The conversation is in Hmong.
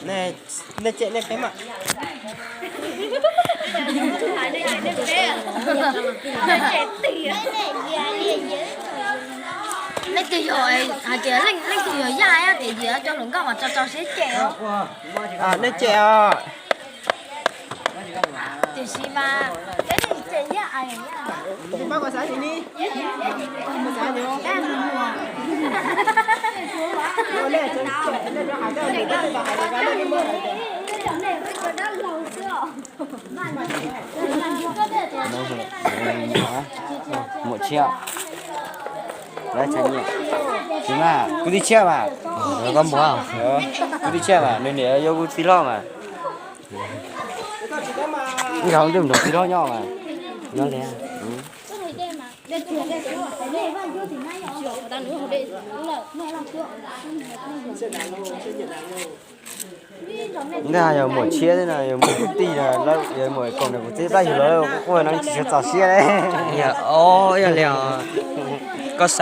Nej cem nej peb mas. Leej twg yog hais tias leej twg yog yaj tias yim cov hluas nkauj mas tso tso siab cem os. Nej cem os. Tiam sis mas peb cem yaj. Muam Tshiab. Tsis mas kuv tij Tshiab mas. Koj muam. Kuv tij Tshiab mas nws niam yog kuv tij laug mas. Nkag hauv ntuj nrog tij laug nyob mas. Nyob li. Ntag yog muam Tshiab thiab no, yog muam kuv tij, yog muam koom nrog kuv txib tab yog lawv quaj no tsis tshua txaus siab li. Yog li os, koj xav